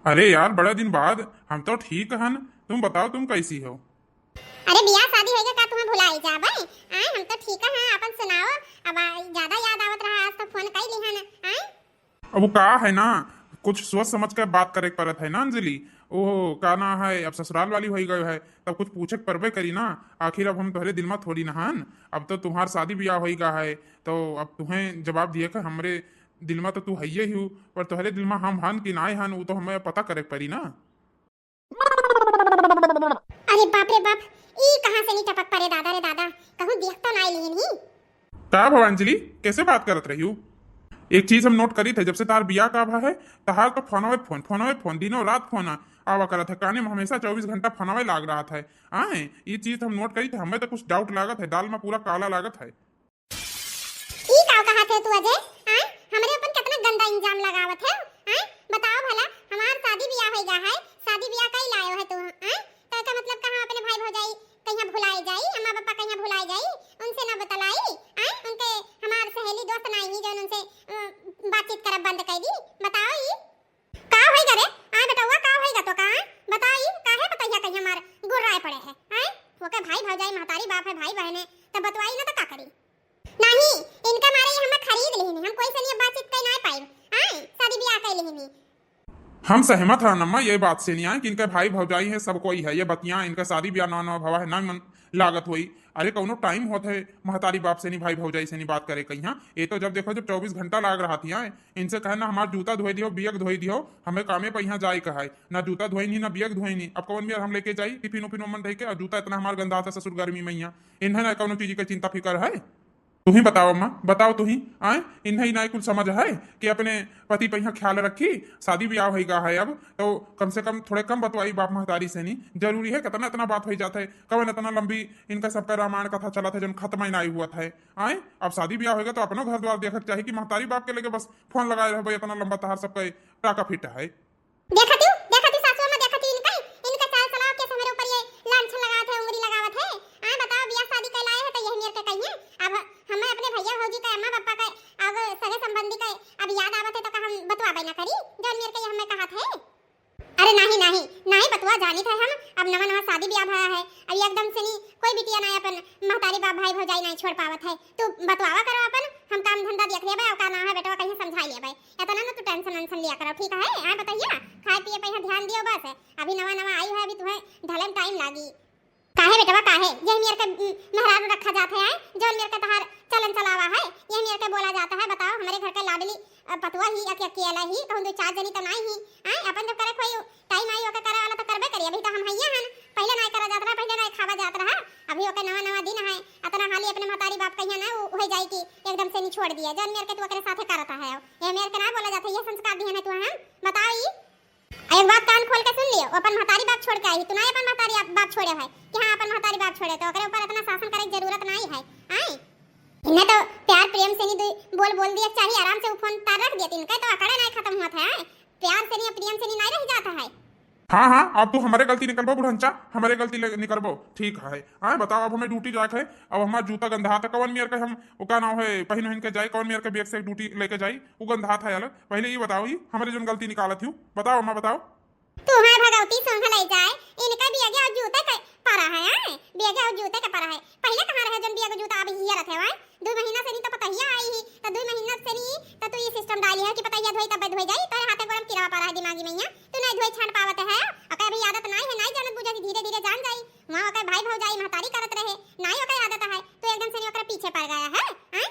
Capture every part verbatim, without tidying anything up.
अरे यार, बड़ा दिन बाद। हम तो ठीक हन, तुम बताओ, तुम कैसी हो? अरे बियाह शादी होइगा का, तुम्हें भुलाई जाबे? आए, हम तो ठीक है, अपन सुनाओ। अब आ, ज्यादा याद आवत रहा, आज तो फोन कई लिहन। आए, अब वो का है ना, कुछ सोच समझ के बात करे के परत है ना अंजलि। वो का ना है, अब ससुराल वाली होई गयो है, तब कुछ पूछे के परबे करी ना। आखिर अब हम तोहरे दिल में थोड़ी ना हन, अब तो तुम्हार शादी ब्याह होई गा है, तो अब तुम्हें जवाब दिए के हमरे दिल में तो तू हइये ही हूँ, पर तोहरे दिल में हम हन कि नाय हन, वो तो हमें पता करे के परी ना। अरे बाप रे बाप, ई कहाँ से नी टपक परे दादा रे दादा, कहूँ देख तो नाई लिहिन ही। का भवा अंजलि, कैसे बात करत रही हूँ? एक चीज हम नोट करी थे, जब से तार बियाह का भा है, तहार तो फोनवे फोन, फोनवे फोन, दिनों रात फोन आ-, आवा करत है, काने में हमेशा चउबीस घंटा फोनवे लाग रहा था। आए, ये चीज हम नोट करी थे, हमें तो कुछ डाउट लागत है, दाल में पूरा काला लागत है। ई का कहत है तू अजय? आय, हमरे ऊपर कितना गंदा इल्जाम लगावत है। आय, बताओ भला, हमार शादी ब्याह होई गा है, शादी ब्याह कई लायो है तू? आय, तो का मतलब कहाँ अपने भाई भौजाई कहीं भुलाए जाई, अम्मा पापा कहीं भुलाए जाई, उनसे ना बतलाई? आय, उनके हमार सहेली दोस्त ना आई जो उनसे अ, बातचीत करब बंद कर दी। बताओ ई का होई गा रे? आय बेटवा, का होई गा तो का? आय, बताओ ई काहे पतैया कहीं हमार गुर्राए पड़े है? आय, ओके भाई भौजाई महतारी बाप है, भाई बहन है, तब बतवाई ना तो का करी? नहीं, इनका मारे ये हमें खरीद लेहिन, हम कोई से नहीं बातचीत कर ना पाइब। आए, शादी ब्याह कर लेहिन। हम सहमत हन अम्मा, ये बात से नहीं आए कि इनके भाई भौजाई है, सब कोई है, ये बतियाँ इनका शादी ब्याह नवा नवा भवा है, ना मन लागत होई। अरे कौनो टाइम होत है महतारी बाप से नहीं, भाई भौजाई से नहीं बात करे कहीं। ये तो जब देखो जब चउबीस घंटा लाग रहा थी आए, इनसे कहे ना हमार जूता धोई दियो, बियग धोई दियो, हमें कामे पर यहाँ जाए कहा है, ना जूता धोई नहीं ना बियग धोई नहीं। अब कौन बियर हम लेके जाई टिफिन उफिन मन धई के, और जूता इतना हमार गंदा था ससुर गर्मी में यहाँ, इन्हें ना कौनो चीज के चिंता फिकर है। तुही बताओ अम्मा, बताओ तुही, आए, इन्हें ना कुल समझ है कि अपने पति पर यहाँ ख्याल रखी, शादी ब्याह होई गा है अब, तो कम से कम थोड़े कम बतवाई बाप महतारी से नहीं, जरूरी है कितना इतना बात होई जात है, कवन इतना लंबी इनका सबका रामायण कथा चलत है जौन खत्म ही ना हुआ था। आए, अब शादी ब्याह होई गा तो अपनो घर द्वार देखे के चाही कि महतारी बाप के लेके बस फोन लगाए रहबे, इतना लंबा तहार सबका टाका फिट है। देखती, देखती सासू अम्मा, देखती इनका, इनका चाल चलाव के हमरे ऊपर ये लांछन लगावत है, उंगली लगावत है। आ बताओ, बियाह शादी कैला आए है तो यही मेर के कहिए। अब हमें अपने भैया भौजी का, अम्मा पापा का, अब सगे संबंधी का अब याद आवत है तो का हम बतवाबे ना करी, जौन मेर के ये हमें कहत है। अरे नाही, नाही, नाही बतवा जानित है हम, अब नवा नवा शादी बियाह भया है, अब एकदम से नी कोई बिटिया ना अपन महतारी बाप भाई भौजाई नहीं छोड़ पावत है। तू बतवावा करो अपन, हम काम धंधा देख लेबे, और का ना है बेटवा कहीं समझाई लेबे। इतना ना तू टेंशन वेंशन लिया करो, ठीक है? आए बतैया, खाए पिए पे यहाँ ध्यान दियो बस। अभी नवा नवा आई है, अभी तुम्हें ढले में टाइम लागी। काहे बेटवा काहे? यही मेर के, उम, मेहरारू रखा जात है, आए? जौन मेर के तहार चलन चलावा है, यही मेर के बोला जाता है। बताओ, हमरे घर के लाडली, अ, पतुआ ही, अक-, अकेला ही, कहूँ दो चार जनी तो नाई ही, आए? अपन जब करे कोई टाइम आई ओके करे वाला तो करबे करी। अभी तो हम हइये हन, पहले नाई करा जात रहा, पहले नाई खावा जात रहा। अभी ओके नवा नवा दिन है, अतना हाली अपने महतारी बाप कहिया ना उ-, हो जाई कि एकदम से नहीं छोड़ दिया। जौन मेर के तू ओकरे साथे करता है, ये मेर के ना बोला जाता, ये संस्कार दिए ना तू हम बताओ ई। आ एक बात कान खोल के सुन लियो, वो अपन महतारी बाप छोड़ के आई, तू ना अपन महतारी आप, बाप छोड़े है कि हाँ अपन महतारी बाप छोड़े, तो ओकरे ऊपर इतना शासन करे की जरूरत नहीं है। आए इन्हें तो प्यार प्रेम से नहीं दु-, बोल बोल दिया चाहिए, आराम से वो फोन तार रख दिया, इनका तो अकड़े नहीं खत्म हुआ था। आए प्यार से नहीं, प्रेम से नहीं, नहीं रह जाता है। हाँ हाँ, अब तू हमारे गलती निकलबो बुढ़ंचा, हमारे गलती ले-, निकलबो। ठीक है, आए बताओ, अब हमें ड्यूटी जाके है, अब हमार जूता गंधा था, कौन मेर के हम ओका नाव है पहिन वहिन के जाए, कौन मेर के बैग से ड्यूटी लेके जाए, वो गंधा था यार। पहले ये बताओ, ये हमारे जौन गलती निकालत हूँ, बताओ अम्मा, बताओ। तू है भगवती सोंघ ले जाए, इनका बियगे और जूते के परा है, आए? बियगे और जूते के परा है। पहले कहाँ रहे जौन बियगे जूता अभी हियरत है, आए? दो महीना से नहीं तो पतहिया आई ही, तो दो महीना से नहीं तो तू ये सिस्टम डाली है कि पतहिया धोई तब धोई जाई, तोरे हाथे गोड़म किरवा परा है दिमागी में, यहाँ तू नहीं धोई छान पावत है। ओके अभी आदत नाई है, नाई जानत बुझा कि धीरे धीरे जान जाई। वहाँ ओके भाई भौजाई महतारी करत रहे, नाई ओके आदत है, तू एकदम से नहीं ओकरे पीछे पड़ गया है, आए?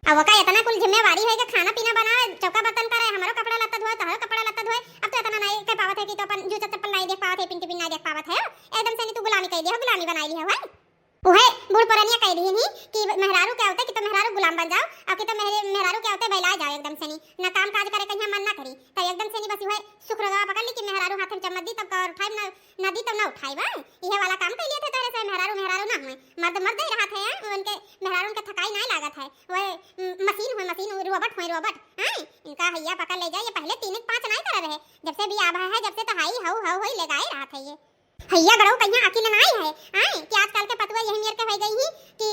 अब ओका इतना कुल जिम्मेवारी है कि खाना पीना बनावे, चौका बर्तन करे, हमारो कपड़ा लत्ता धोए, तोहरो कपड़ा लत्ता धोए। अब तो इतना नहीं कह पावत है कि तो अपन जूता चप्पल नहीं देख पावत है, पिन टिपिन नहीं देख पावत है। एकदम से नहीं तू गुलामी कह दिया, गुलामी बनाई ली है भाई। उहे बूढ़ पुरनिया कह दी नहीं कि मेहरारू के होते कि तो मेहरारू गुलाम बन जाओ, और कि तो मेहरे-, मेहरारू के होते बहला जाओ एकदम से नहीं, ना काम काज करे कहीं मन ना करी, तो एकदम से नहीं बस उहे सुख रगवा पकड़ ली कि मेहरारू हाथ में चम्मच दी तब कवर उठाई ना, ना दी तब ना उठाई बा। इहे वाला काम कर लिए थे तोहरे से, मेहरारू मेहरारू ना हुए, मर्द मर्द ही रहा थे, उनके मेहरारू उनके थकाई नहीं लागत है। वह, उम, मशीन हुए, मशीन हुए, रोबोट हुए, रोबोट। आए, इनका हैया पकड़ ले जाए, ये पहले तीन एक पाँच नहीं करे रहे, जब से भी आभा है, जब से तो हाई हाउ हाउ होई ले गाए रहा था ये। हैया गड़ो कहिया अकिल नहीं है, आए, कि आजकल के पतुआ यही मेर के हो गई ही कि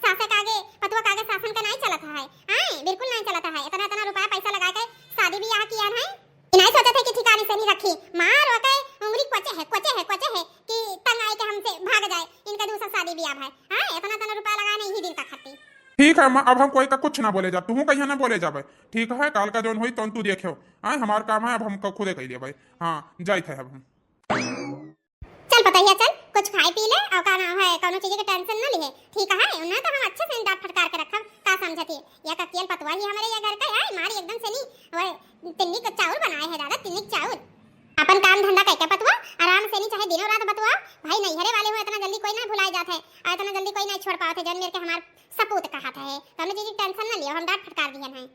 सासे के आगे, पतुआ के आगे शासन का नहीं चलत है, आए, बिल्कुल नहीं चलत है। इतना, इतना रुपया पैसा लगा के शादी ब्याह किया है, ये नहीं सोचत है कि ठिकाने से नहीं रखी, मार ओके उंगली कोचे है, कोचे है, कोचे है कि तंग आए के हमसे भाग जाए, इनका दूसरा शादी ब्याह है। हाँ, इतना तना रुपया लगाए नहीं ही दिन का खाती। ठीक है अम्मा, अब हम कोई का कुछ ना बोले जाब, तुहूँ कहिया ना बोले जाबे। ठीक है, काल का जौन होई तौन तू देखियो। हाँ, हमार काम है, अब हम क-, खुदे कह लेबे। हाँ, जाइत है अब हम। चल पतोहिया चल, कुछ खाए पी ले और का नाम है, कौनो चीज के tension ना लिहे। ठीक है, उन्हें तो हम अच्छे से डांट फटकार के रखब, का समझती? या ककियल पतवा ही हमारे या घर का, आई मारी एकदम से नहीं, वह तिन्नी का चाउर बनाए है दादा, तिन्नी का चाउर। अपन काम धंधा कइके बतुआ, आराम से नहीं चाहे दिनों रात बतुआ। भाई नैहरे वाले हो, इतना जल्दी कोई ना भुलाए जात है और इतना जल्दी कोई ना छोड़ पावत है। जौन मेरे के हमार सपूत कहत है, कौनो चीज की tension ना लियो, हम डांट फटकार दिहन है।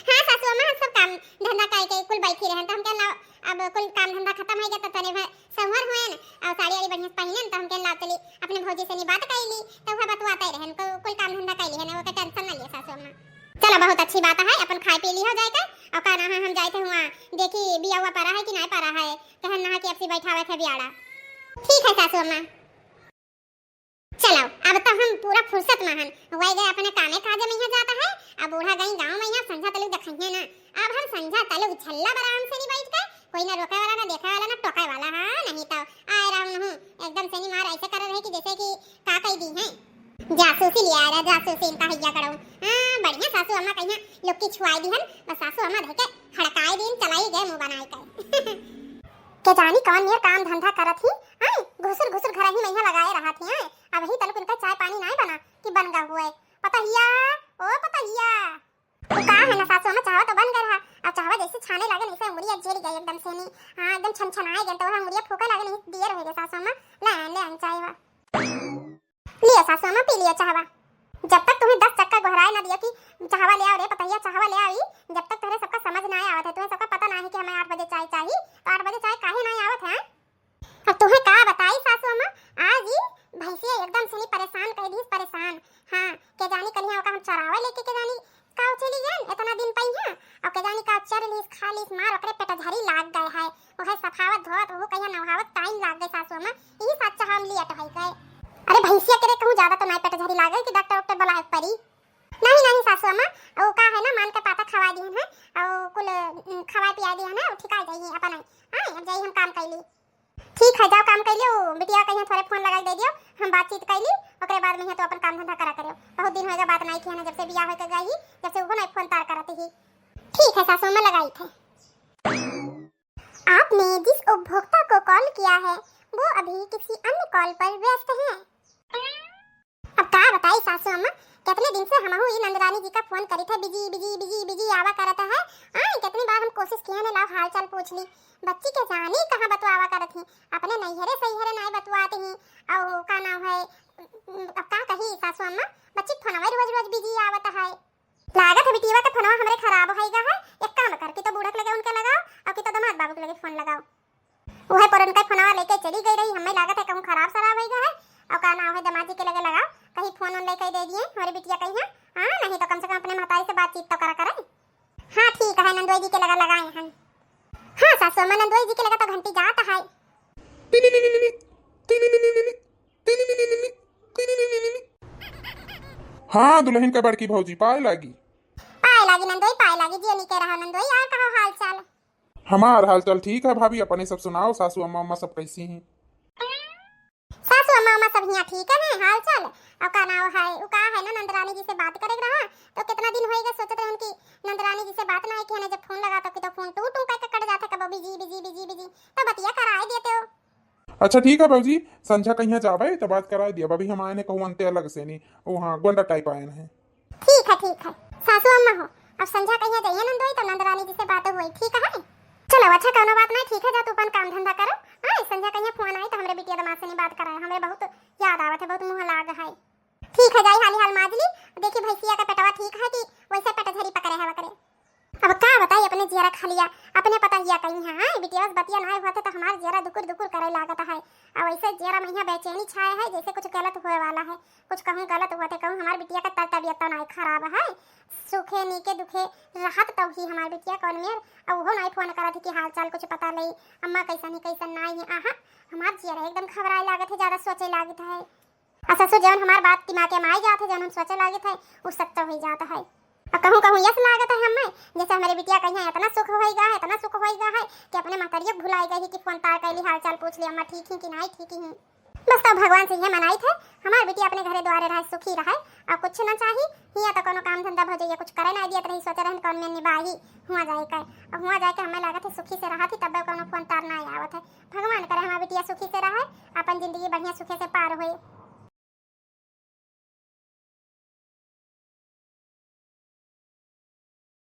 हाँ सासू अम्मा, हम सब काम धंधा कइके कुल बैठी रहन, तो हम कहन लाओ, अब कुल काम धंधा खत्म हो गया, तो तने भर संवर हुए न, और साड़ी वाड़ी बढ़िया से पहिने न, तो हम कहन लाओ चली अपने भौजी से नहीं बात कर ली, तो वह बतुआते रहन, को-, कुल काम धंधा कर ली है ना, वो का tension ना लियो सासू अम्मा। चलो बहुत अच्छी बात है, अपन खाए पी ली हो जाए के, और का ना है, हम जाए थे हुआ देखी बिया हुआ पड़ा है कि नहीं पड़ा है, कहन ना कि अब से बैठावे थे बियाड़ा। ठीक है सासू अम्मा। चलो, अब तो हम पूरा फुर्सत में हन, वही गए अपने कामे काजे में यहाँ जाता है। अब बूढ़ा गई गाँव में यहाँ, संझा तलुक देखइहे ना। अब हम संझा तलुक झल्ला बराम से नहीं बैठ के, कोई ना रोके वाला, ना देखे वाला, ना टोके वाला। हाँ, नहीं तो आए रहूं हूँ, एकदम से नहीं मार ऐसे कर रहे कि जैसे कि का कह दी है, जासूसी लिया रहा, जासूसी इनका हैया करो। हाँ, बढ़िया सासू अम्मा कहिया लुक्की छुआई दी हन, बस सासू अम्मा धके हड़काए दिन चलाई गए मुंह बनाए के। के जानी कौन मेर काम धंधा करत ही, आए घुसुर घुसुर घर ही में यहाँ लगाए रहत ही, आए अब ही तलुक इनका चाय पानी नाय बना कि बन गा हुए। पतहिया, ओ पतहिया। तो का है ना सासू अम्मा, चाहवा तो बन गए रहा, अब चाहवा जैसे छाने लगे नहीं से अंगुरिया जेल गए एकदम से नहीं। हाँ, एकदम छन छन आए गए, तो वह अंगुरिया फूके लगे नहीं, दिए रह गए सासू अम्मा। ले आन, ले आन चाहवा। लियो सासू अम्मा, पी लियो चाहवा। जब तक तुम्हें दस चक्कर गोहराए ना दिया कि चाहवा ले आओ रे पतहिया, चाहवा ले आई, जब तक तुम्हें सबका समझ ना आवत है, तुम्हें सबका पता ना है कि हमें आठ बजे चाय चाहिए, तो आठ बजे चाय काहे ना आवत है? अब तुम्हें का बताई सासू अम्मा, आज ही भैंसिया एकदम से नहीं परेशान कर दी, परेशान। हाँ, के जानी कलिया ओका हम चरावे लेके के जानी का चली गए इतना दिन पई है, और के जानी का चर लीस, खा लीस, मार ओकरे पेट झरी लाग गए है। वह सफावत धोवत, वह कहिया नहावत टाइम लाग गए सासू अम्मा, यही साथ हम लेट हो गए। अरे भैंसिया के रे कहूँ ज्यादा तो नहीं पेट झरी लागे कि डॉक्टर वॉक्टर बुलाए पड़ी। नहीं, नहीं सासू अम्मा, वो का है ना, मान के पाता खवा दिहन है, और कुल, उम, खवाए पिया दिहन है, वो ठिका जाइए अपन। हाँ, अब जाइए हम काम कर ली। ठीक है, जाओ काम कर लियो, बिटिया कहिया थोड़े फोन लगाई दे दियो, हम बातचीत कर ली, ओकरे बाद में यहाँ तो अपन काम धंधा करा करियो। बहुत दिन होएगा बात नहीं किया ना, जब से बियाह होके गई, जब से वो नहीं फोन तार करती ही। ठीक है सासू अम्मा, लगाई थे। आपने जिस उपभोक्ता को कॉल किया है, वो अभी किसी अन्य कॉल पर व्यस्त हैं। अब का बताई सासू अम्मा, कितने दिन से हमहू ई नंदरानी जी का फोन करी थे, बिजी, बिजी, बिजी, बिजी आवा करत है। हाँ, कितनी बार हम कोशिश किए ने, लाओ हाल चाल पूछ ली। बच्ची के जानी कहाँ बतुआवा करत ही, अपने नैहरे सैहरे नाय बतुआत ही। और का नाम है, अब का कही सासू अम्मा, बच्ची फोनवा रोज रोज बिजी आवत है। लागत है बिटिया के फोनवा हमरे खराब होइगा है। एक काम कर, कि तो बूढ़क लगे उनके लगाओ, और कि तो दामाद बाबू के लगे फोन लगाओ। उहे पर उनका फोनवा लेके चली गई रही, हमें लागत है कहूँ खराब सराब होइगा है। और का नाम है, दामाद जी के लगे लगाओ, कहीं फोन उन लेके दे दिए हमारे बिटिया कहीं है। हाँ, नहीं तो कम से कम अपने महतारी से बातचीत तो करा करे। हाँ, ठीक है, नंदोई जी के लगा लगाए हैं। हाँ सासू अम्मा, नंदोई जी के लगा तो घंटी जाता है। हाँ, दुल्हन का बड़की भौजी, पाए लागी। पाए लागी नंदोई, पाए लागी। जियनी के रहा नंदोई, और कहो हाल चाल? हमार हाल चाल ठीक है भाभी, अपने सब सुनाओ, सासू अम्मा, अम्मा सब कैसी हैं? सासू अम्मा, अम्मा सब हियाँ ठीक है, हाल चाल। और का नाव है, उ का है ना, नंदरानी जी से बात करे के रहा, तो कितना दिन होइगा सोचत रहन कि नंदरानी जी से बात ना है कि है ना, जब फोन लगा तो कि तो फोन टू टू करके कट जाते, कब बिजी बिजी बिजी बिजी, तो बतिया कराए देते हो। अच्छा ठीक है बाबूजी, संझा कहिया जाबे तो बात कराए दिया। अभी हम आए ने कहूँ अंते अलग से नहीं, वहाँ गोंडा टाइप आए हैं। ठीक है, ठीक है। सासू अम्मा हो, अब संझा कहिया जाइए नंदोई तो नंदरानी जी से बात हुई, ठीक है? चलो अच्छा, कौनो बात नहीं, ठीक है, जा तू अपन काम धंधा करो। हाँ, संझा कहिया फोन आई तो हमरे बिटिया दामाद से नहीं बात कराए, हमरे बहुत याद आवत है, बहुत मुँह लाग है। ठीक है, जाई हाली हाल माजली, देखी भैंसिया का पेटवा ठीक है कि वैसे पेट झरी पकड़े है वकरे। अब का बताई अपने जियरा खलिया, अपने पतहिया कहीं है, हाँ, बिटिया से बतिया नाय होते तो हमार जियरा दुकुर दुकुर करे लागत है। अब ऐसे जियरा में यहाँ बेचैनी छाए है, जैसे कुछ गलत होए वाला है, कुछ कहूँ गलत होते, कहूँ हमार बिटिया का तर तबियत तो नाय खराब है, सुखे नीके दुखे रहत तो ही हमार बिटिया कौन मेर, अब वो नाय फोन करत है कि हाल चाल कुछ पता ले, अम्मा कैसन ही कैसन नाय है, आहा, हमार जियरा एकदम घबराए लागत है, ज्यादा सोचे लागत है। आ ससुर जौन हमार बात दिमाग में आई जात है, जौन हम सोचे लागित है, उ सच्चा हो जात है। और कहूँ कहूँ यस लागत है हमें, जैसे हमरे बिटिया कहिया इतना सुख होइगा है, इतना सुख होइगा है कि अपने महतरियो के भुलाई गई कि फोन तार कैली, हाल चाल पूछ ली, अम्मा ठीक ही कि नाहीं ठीक ही। बस तो भगवान से यह मनाइत है, हमार बिटिया अपने घरे द्वारे रहे, सुखी रहे, और कुछ ना चाही। हियाँ तो कोनो काम धंधा भौजैया कुछ करे ना दियत रही, सोचे रहन कौन में निभाई, हुआ जाए के। और हुआ जाए के हमें लागत है सुखी से रहत ही, तब कोनो फोन तार ना आवत है। भगवान करे हमार बिटिया सुखी से रहे, अपन जिंदगी बढ़िया सुखे से पार होए।